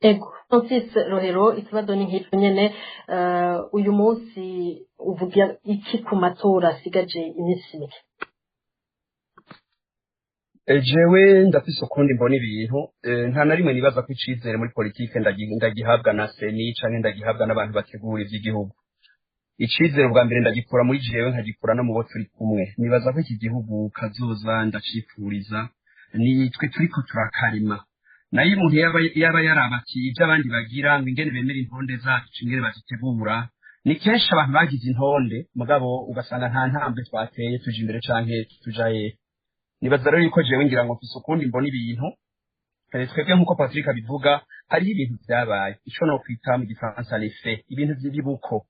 Ego, Francis Rohero, ikibazo ni nk'icyo nyene. Uyu munsi uvuga iki ku matora asigaje iminsi mike? Jewe ndafise ukundi mbona ibintu. Nta na rimwe nibaza ko icizere muri politike ndagihabwa na CENI canke ndagihabwa n'abantu bategura ivy'igihugu. Icizere ubwa mbere ndagikura muri jewe, nkagikura no mu bo turi kumwe. Nibaza ko iki gihugu kazoza ndacipfuriza, ni twe turiko turakarima. Nayo umuntu yaba yaraba ati ibyo abandi bagira, ngo ingene bemera intonde zacu, ingene bazitegura, ni kenshi abantu bagize intonde, mugabo ugasanga nta ntambwe twateye tuja imbere canke tuja hehe. Nibaza rero yuko jewe ngira ngo mfise ukundi mbona ibintu. Twebwe, nk'uko Patrick abivuga, hariho ibintu vyabaye, ico no kwita mu Gifaransa les faits, ibintu vy'ibibuko.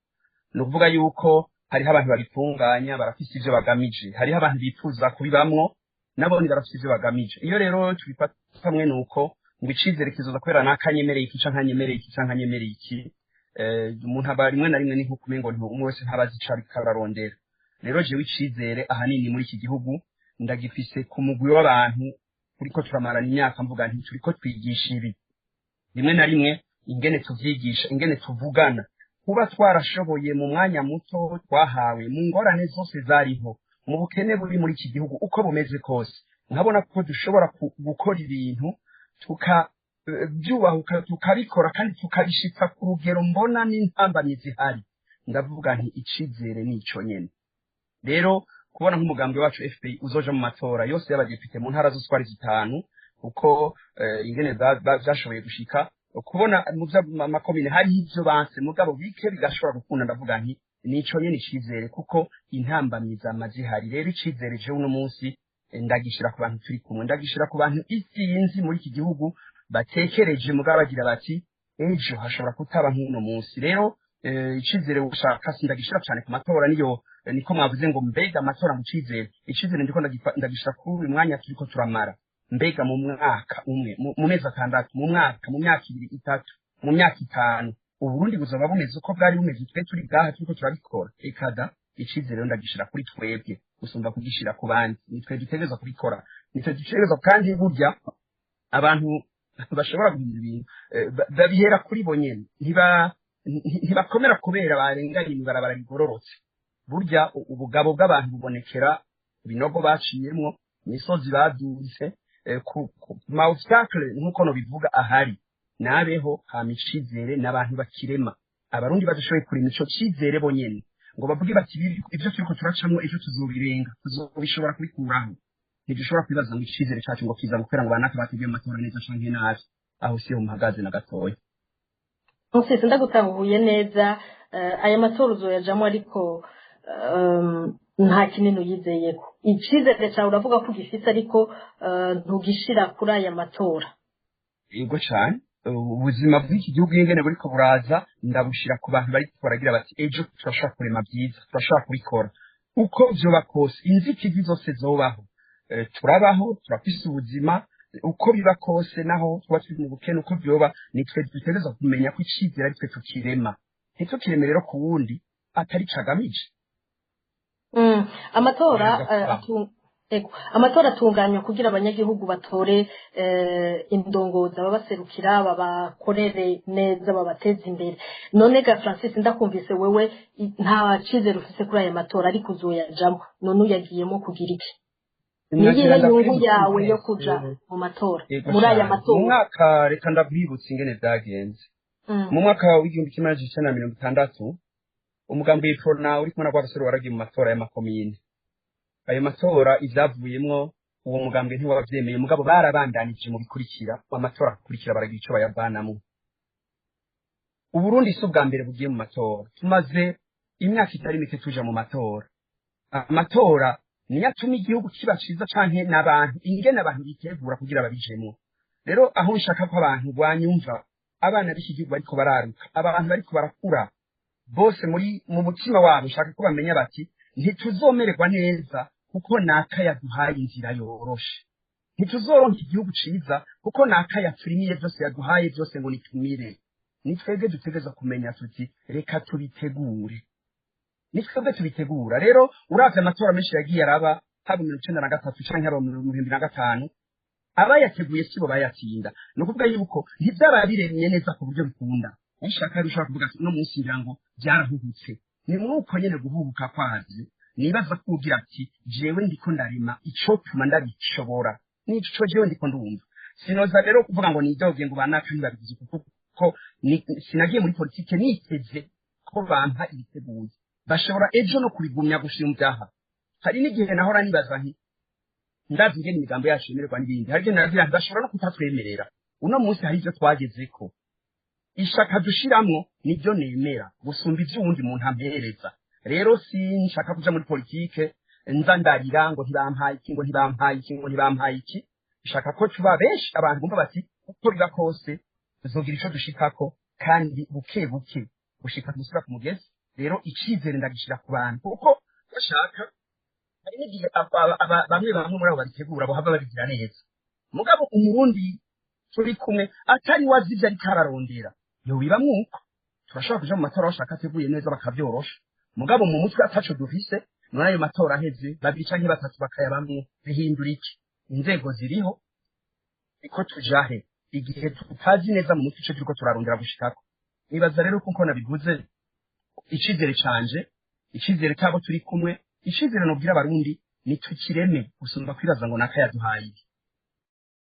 Ni ukuvuga yuko hariho abantu babitunganya, barafise ivyo bagamije. Hariho abantu bifuza kubibamwo, nabo ni barafise ivyo bagamije. Iyo rero tubifata hamwe, nuko ngo icizere kizoza kubera nakanyemereye iki canke anyemereye iki canke anyemereye iki, umuntu aba rimwe na rimwe ni nko kumengo umwe wese ntabazi ico ariko ararondera. Rero jewe icizere ahanini muri iki gihugu ndagifise ku mugwi w'abantu turiko turamarana imyaka. Mvuga nti turiko twigisha ibi, rimwe na rimwe ingene tuvyigisha, ingene tuvugana, kuba twarashoboye mu mwanya muto twahawe, mu ngorane zose zariho, mu bukene buri muri iki gihugu uko bumeze kose, nkabona ko dushobora gukora ibintu tukabyubahuka, tukabikora kandi tukabishitsa ku rugero mbona n'intambamyi zihari. Ndavuga nti icizere nico nyene. Rero kubona nk'umugambi wacu FPI uzoja mu matora yose y'abadepite mu ntara zose uko ari zitanu, uko ingene vyashoboye gushika, kubona mu vy'amakomine hariho ivyo banse, mugabo bike bigashobora gukunda, ndavuga nti nico nyene icizere, kuko intambamyi zama zihari. Rero icizere jewe uno munsi ndagishira ku bantu turi kumwe, ndagishira ku bantu isinzi muri iki gihugu batekereje, mugabo bagira bati ejo hashobora kutaba nk'uno munsi. Rero icizere ushaka sindagishira cyane ku matora. Niyo niko mwavuze ngo mbega amatora mu cizere, icizere ndiko ndagishira kuri uyu mwanya turiko turamara. Mbega mu mwaka umwe, mu mezi 6, mu mwaka, mu myaka 2, 3, mu myaka 5, Uburundi buzoba bumeze uko bwari bumeze twe turi bwaha turiko turabikora? Ekada, icizere rero ndagishira kuri twebwe gusumba kugishira ku bandi. Nitwe dutegerezwa kubikora, nitwe dutegerezwa. Kandi burya abantu bashobora guhindura ibintu babihera kuri bo nyene. Ntibakomera kubera barenganye ibarabara rigororotse. Burya ubugabo bw'abantu bubonekera ku binogo baciyemwo, imisozi baduze, ku ma obstacle, nk'uko nobivuga, ahari nabeho. Hama icizere n'abantu bakirema. Abarundi badashoboye kurema ico cizere bo nyene, ngo bavuge bati ibyo turiko turacamwo ejo tuzobirenga, tuzobishobora kubikuraho, ntidushobora kwibaza ngo icizere cacu ngo kiza gukora ngo banaka bateguye amatora neza canke nabi. Aho siho mpagaze na gatoya. Francis, ndagutahuye neza, aya matora uzoyajamwo, ariko nta kinini uyizeyeko. Icizere cawe uravuga ko ugifise, ariko ntugishira kuri aya matora. Yego cane. Ubuzima bw'iki gihugu ingene buriko buraza, ndabushira ku bantu bariko baragira bati ejo turashobora kurema byiza, turashobora kubikora uko vyoba kose, inzitizi zose zobaho. Turabaho, turafise ubuzima, uko biba kose, naho tuba turi mu bukene, uko vyoba, nitwe dutegerezwa kumenya ko icizere ari twe tukirema, ntitukireme rero ku wundi atari cagamije. Amatora Neza kubaho. Ego, amatora atunganywa kugira abanyagihugu batore indongozi ababaserukira, babakorere neza, babateze imbere. None ga Francis, ndakumvise wewe nta cizere ufise kuri aya matora, ariko uzoyajamwo. None uyagiyemo kugira iki? Niyihe Nagira nyungu ndakwibutse yawe yo kuja mu matora, Yego muri aya cane. Mu matora? mwaka, reka ndakwibutsa ingene vyagenze. Mu mwaka w'1960, umugambi w'Uprona uri kumwe na Rwagasore waragiye mu matora y'amakomine. Ayo matora ivyavuyemwo uwo mugambwe ntiwabavyemeye, mugabo barabandanije mu bikurikira, amatora akurikira baragira ico bayavanamwo. Uburundi si ubwa mbere bugiye mu matora. Tumaze imyaka itari mike tuja mu matora. Amatora niyo atuma igihugu kiba ciza canke n'abantu, ingene abantu bitegura kugira babijemwo. Rero aho nshaka ko abantu banyumva, abana b'iki gihugu bariko bararuka, abantu bariko barakura bose, muri mu mutima wabo nshaka ko bamenya bati ntituzomererwa neza kuko naka yaduhaye inzira yoroshe, ntituzoronka igihugu ciza kuko naka yaturimiye vyose, yaduhaye vyose ngo nitumire. Ni twebwe dutegerezwa kumenya tuti reka tubitegure. Ni twebwe tubitegura. Rero uravye amatora menshi yagiye araba, haba 93 canke haba mu 2005. Abayateguye sibo bayatsinda. Ni ukuvuga yuko ntibyaba biremye neza ku buryo bikunda. Ushaka ushobora kuvuga ati: "Uno munsi ngira ngo byarahuhutse." Ni muri uko nyene guhubuka kwavyo nibaza ko ugira ati: "Jewe ndiko ndarima icotuma ndabishobora, nico jewe ndiko ndumva." Sinoza rero kuvuga ngo nidoge ngo banaka ntibabigize, kuko sinagiye muri politike niteze ko bampa ibiteguye. Bashobora ejo no kubigumya gushira. Hari n'igihe nahora nibaza nti: "Ndazi ingene imigambo yacu yemererwa n'ibindi." Hari igihe naragira nti: "Bashobora no kutatwemerera." Uno munsi hari ivyo twagezeko. Ishaka dushiramwo nibyo nemera gusumba ivy'uwundi muntu ampereza. Rero sinshaka kuja muri politike nza ndarira ngo ntibampaye iki, ngo ntibampaye iki, ngo ntibampaye iki. Nshaka ko tuba benshi, abantu bumva bati: "Uko biba kose tuzogira ico dushikako, kandi buke buke gushika tumusubira ku mugezi." Rero icizere ndagishira ku bantu, kuko bashaka hari n'igihe bamwe bamwe muri abo babitegura bohava babigira neza. Mugabo Umurundi turi kumwe atari wazi ivyo ariko ararondera, yobibamwo uko turashobora kuja mu matora bashaka ateguye neza, bakavyorosha. Mugabo mu mutwe ataco dufise, none ayo matora aheze, babiri canke batatu bakayabamwo, bihindura iki? Inzego ziriho iko tujahe igihe tutazi neza mu mutwe ico turiko turarondera gushikako? Nibaza rero kuko nabivuze, icizere canje, icizere cyabo turi kumwe, icizere nobwira Abarundi ni tukireme gusumba kwibaza ngo naka yaduhaye ibi.